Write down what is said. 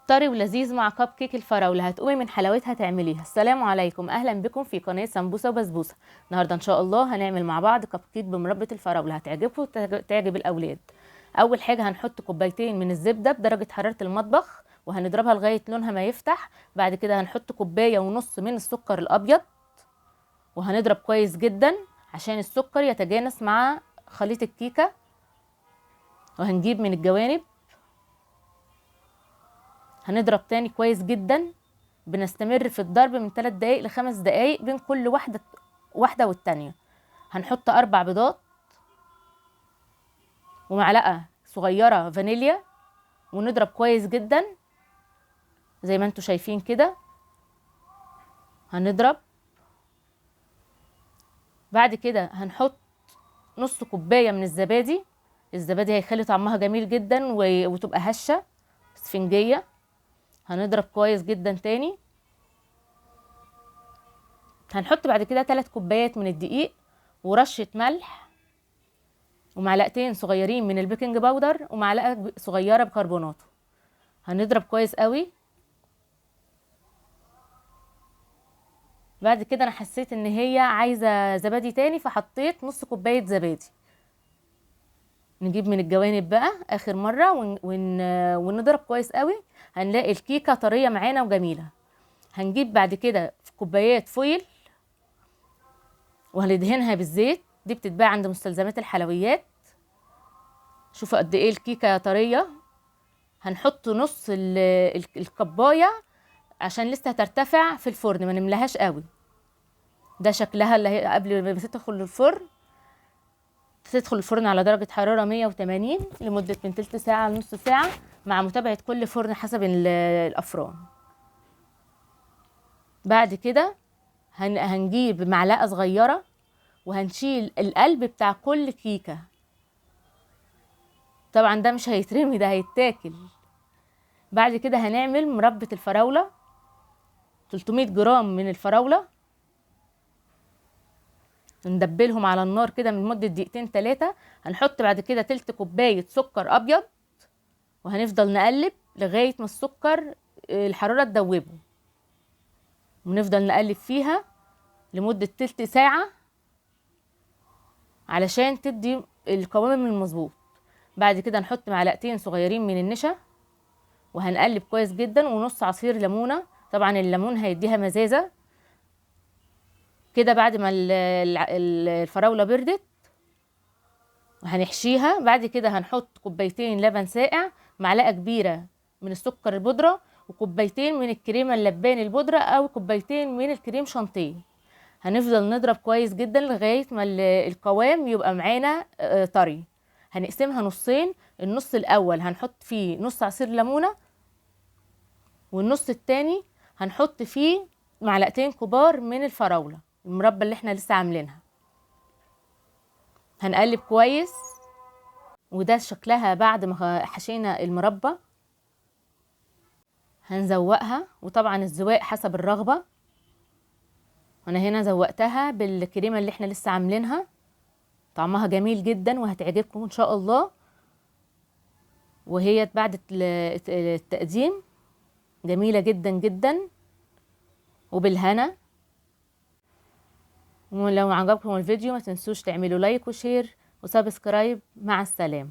طري ولذيذ مع كب كيك الفراولة هتقومي من حلاوتها تعمليها. السلام عليكم، اهلا بكم في قناة سمبوسة وبسبوسة. النهارده ان شاء الله هنعمل مع بعض كب كيك بمربى الفراولة هتعجبكم وتعجب الاولاد. اول حاجة هنحط كوبايتين من الزبدة بدرجة حرارة المطبخ وهنضربها لغاية لونها ما يفتح. بعد كده هنحط كوباية ونص من السكر الابيض وهنضرب كويس جدا عشان السكر يتجانس مع خليط الكيكة. وهنجيب من الجوانب هنضرب تاني كويس جدا. بنستمر في الضرب من 3 دقايق ل5 دقايق بين كل واحدة والتانية. هنحط 4 بيضات ومعلقة صغيرة فانيليا ونضرب كويس جدا زي ما انتوا شايفين كده. هنضرب. بعد كده هنحط نص كوباية من الزبادي. الزبادي هيخلي طعمها جميل جدا وتبقى هشة اسفنجية. هنضرب كويس جدا تاني. هنحط بعد كده 3 كوبايات من الدقيق ورشة ملح ومعلقتين صغيرين من البيكنج باودر ومعلقة صغيرة بكربوناته. هنضرب كويس قوي. بعد كده انا حسيت ان هي عايزة زبادي تاني فحطيت نص كوباية زبادي. نجيب من الجوانب بقى اخر مرة ونضرب كويس قوي. هنلاقي الكيكة طرية معانا وجميلة. هنجيب بعد كده كوبايات فويل وهندهنها بالزيت، دي بتتباع عند مستلزمات الحلويات. شوفوا قد ايه الكيكة طرية. هنحط نص الكوباية عشان لسه هترتفع في الفرن، ما نملاهاش قوي. ده شكلها اللي هي قبل ما تدخل الفرن. تدخل الفرن على درجة حرارة 180 لمدة من تلت ساعة لنص ساعة مع متابعة كل فرن حسب الأفران. بعد كده هنجيب معلقة صغيرة وهنشيل القلب بتاع كل كيكة. طبعا ده مش هيترمي، ده هيتاكل. بعد كده هنعمل مربى الفراولة. 300 جرام من الفراولة ندبلهم على النار كده من مدة دقيقتين تلاتة. هنحط بعد كده تلت كوباية سكر أبيض وهنفضل نقلب لغاية ما السكر الحرارة تدوبه، ونفضل نقلب فيها لمدة تلت ساعة علشان تدي القوام المظبوط. بعد كده نحط معلقتين صغيرين من النشا وهنقلب كويس جدا، ونص عصير ليمونة. طبعا الليمون هيديها مزازة كده. بعد ما الفراولة بردت وهنحشيها. بعد كده هنحط كوبايتين لبن ساقع، معلقة كبيرة من السكر البودرة، وكوبايتين من الكريمة اللباني البودرة، أو كوبايتين من الكريم شانتيه. هنفضل نضرب كويس جدا لغاية ما القوام يبقى معانا طري. هنقسمها نصين، النص الأول هنحط فيه نص عصير ليمونة، والنص التاني هنحط فيه معلقتين كبار من الفراولة المربى اللي احنا لسه عاملينها. هنقلب كويس. وده شكلها بعد ما حشينا المربى. هنزوقها، وطبعا الزواق حسب الرغبة. انا هنا زوقتها بالكريمة اللي احنا لسه عاملينها، طعمها جميل جدا وهتعجبكم ان شاء الله. وهي بعد التقديم جميلة جدا جدا وبالهنا. ولو عجبكم الفيديو ما تنسوش تعملوا like و share و subscribe. مع السلامة.